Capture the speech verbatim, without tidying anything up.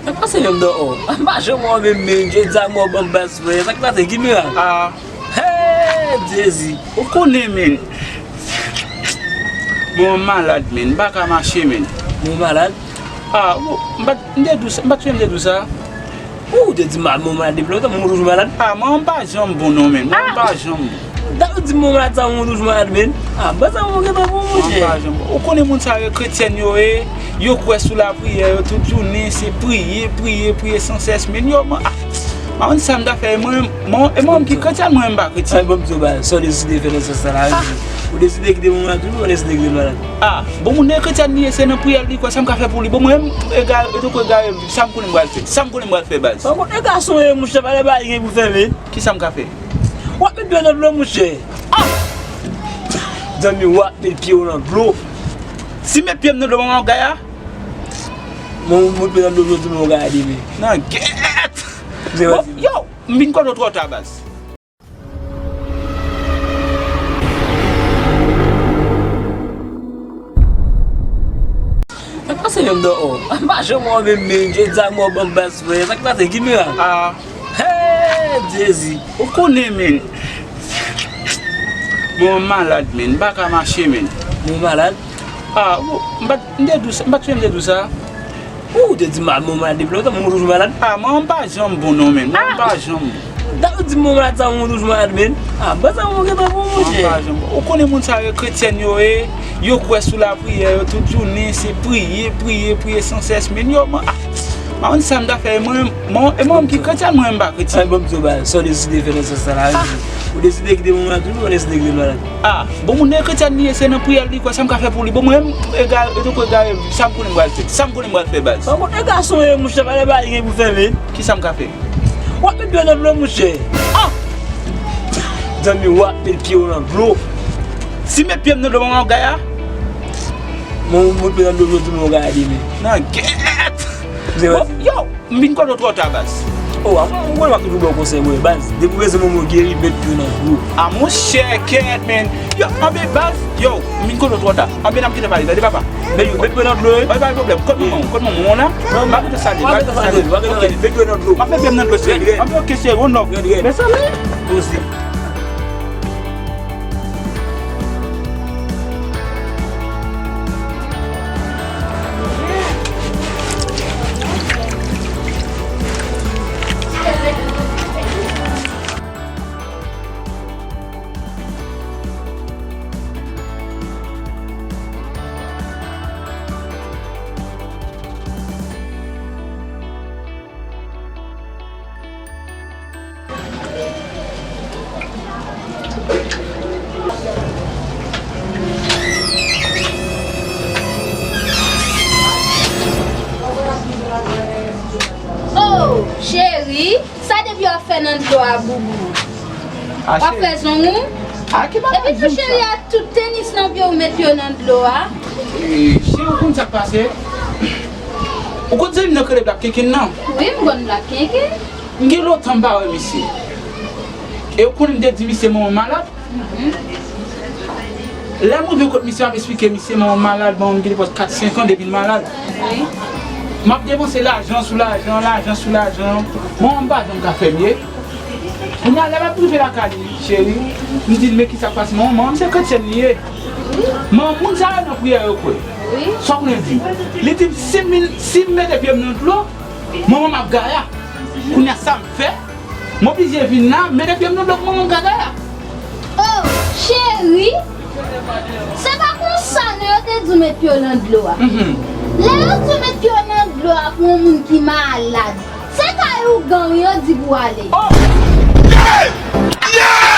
Sa k pase menm dò? M pa janm wè w menm, men jodi a m wè w ban m baz frè. Sa k pase? Ki mirak? Ah. Hey, Jezi. Ou konnen, men. Bon, m malad, men. M pa ka mache, men. Bon, w malad? Ah, bon, m pa t, m te di w sa, m pa t sonje m te di w sa. Ou te di m, ah, bon, m malad depi lontan, men ou toujou malad? Ah, mwen, m pa janm bon, non, men. Mwen, m pa janm bon. Dapre di m, bon, malad sa, ou toujou malad, men. Ah, bon, sa, ou gentan bon, monchè. Mwen, m pa janm bon. Ou konnen moun sa yo, kretyèn yo ye, yo kwè sou lapriyè, yo tout jounen, se priye, priye, priye sansès, men yo, mwen, ah, mwen, sa m ta fè, mwen, mwen, e mwen ki kretyèn, mwen, m pa kretyèn. Ay, bon, m di w, ba, sa w deside fè nan sans sa la, ou deside kite moun malad toujou, ou deside kite l malad? Ah, bon, moun nan kretyèn li ye, se nan priyè li kwè, sa m ka fè pou li? Bon, mwen, egare, e tankou egare, sa m konnen m pral fè? Sa m konnen m pral fè, baz? Bon, e gason ye, monchè, pa gen bagay gen pou fè, men. Ki sa m ka fè? W ap met pye w nan dlo, monchè. Ah! Zanmi, w ap met pye w nan dlo. Si m met pye m nan dlo, mwen w ap gaya? Mwen, mwen met pye nan dlo, jodi, mwen w gaya demen. Nan gèt! Bon, yo, m vin kote w twò ta, baz. Sa k pase menm dò? M pa janm wè w menm, men jodi a m wè w ban m baz frè. Sa k pase? Ki mirak? Ah. Hey, Jezi. Ou konnen, men. Bon, m malad, men. M pa ka mache, men. Bon, w malad? Ah, bon, m pa t, m te di w sa, m pa t sonje m te di w sa. Ou te di m, ah, bon, malad depi lontan, men ou toujou malad? Ah, mwen, m pa janm bon, non, men. Mwen, m pa janm bon. Dapre di m, bon, malad sa, ou toujou malad, men. Ah, bon, sa, ou gentan bon, monchè. Mwen, m pa janm bon. Ou konnen moun sa yo, kretyèn yo ye, yo kwè sou lapriyè, yo tout jounen, se priye, priye, priye sansès, men yo, mwen, ah, mwen, sa m ta fè, mwen, mwen, e mwen ki kretyèn, mwen, m pa kretyèn. Ay, bon, m di w, ba, sa w deside fè nan sans sa la, ou deside kite moun malad toujou, ou deside kite l malad? Ah, bon, moun nan kretyèn li ye, se nan priyè li kwè, sa m ka fè pou li? Bon, mwen, egare, e tankou egare, sa m konnen m pral fè? Sa m konnen m pral fè, baz? Bon, e gason ye, monchè, pa gen bagay gen pou fè, men. Ki sa m ka fè? W ap met pye w nan dlo, monchè. Ah! Zanmi, w ap met pye w nan dlo. Si m met pye m nan dlo, mwen w ap gaya? Mwen, mwen met pye nan dlo, jodi, mwen w gaya demen. Nan gèt! Bon, yo! M vin kote w twò ta, baz. Oh, a, mwen, mwen, m ap toujou ba w konsèy, mwen, baz. Depi w bezwen moun geri, met pye w nan dlo. A, monchè, kèt, men. Yo, anben, baz, yo, m vin kote w twò ta. Anben, n ap kite pale, tande, papa. Men yo, met pye w nan dlo, wi. Pa gen pwoblèm. Kot manman w? Kot manman w la? M ap rete salye, m ap rete salye. Met pye w nan dlo. M ap met pye m nan dlo, cheri. Anben, oke, cheri, one love. Mezanmi. Oh, cheri, sa depi w ap fè nan dlo a, boubou? W ap fè zong ou? Epi tou, cheri, a tout tenis nan pye w met yo nan dlo a. Eh, cheri, ou konn sa k pase? Ou konn zanmi m nan k rele Black Kenken nan? Wi, m konn Black Kenken. M gen lontan m pa wè misye. E ou konnen m te di misye manman m malad? Mhm. Lè m rive kot misye, m ap esplike misye manman m malad, manman m gen depi kat, senk an depi l malad. Wi. M ap depanse lajan sou lajan, lajan sou lajan. Manman m pa janm ka fè m ye. Kounye a, lè m ap rive lakay li, cheri, m di l, men kisa k pase manman m? Manman m se kretyèn li ye. Wi. Manman moun sa yo nan priyè yo kwè. Wi. Sa w konnen di? Li di m, si m vin, si m mete pye m nan dlo, manman m ap gaya. Kounye a, sa m fè? M oblije vin la, mete pye m nan dlo pou manman m ka gaya. Oh, cheri, se pa konsa non yo te di w met pye w nan dlo a. Mhm. Lè yo di w met pye w nan dlo a pou yon moun ki malad, se kay ougan wi yo di pou w ale. Oh! Yeah! Yeah!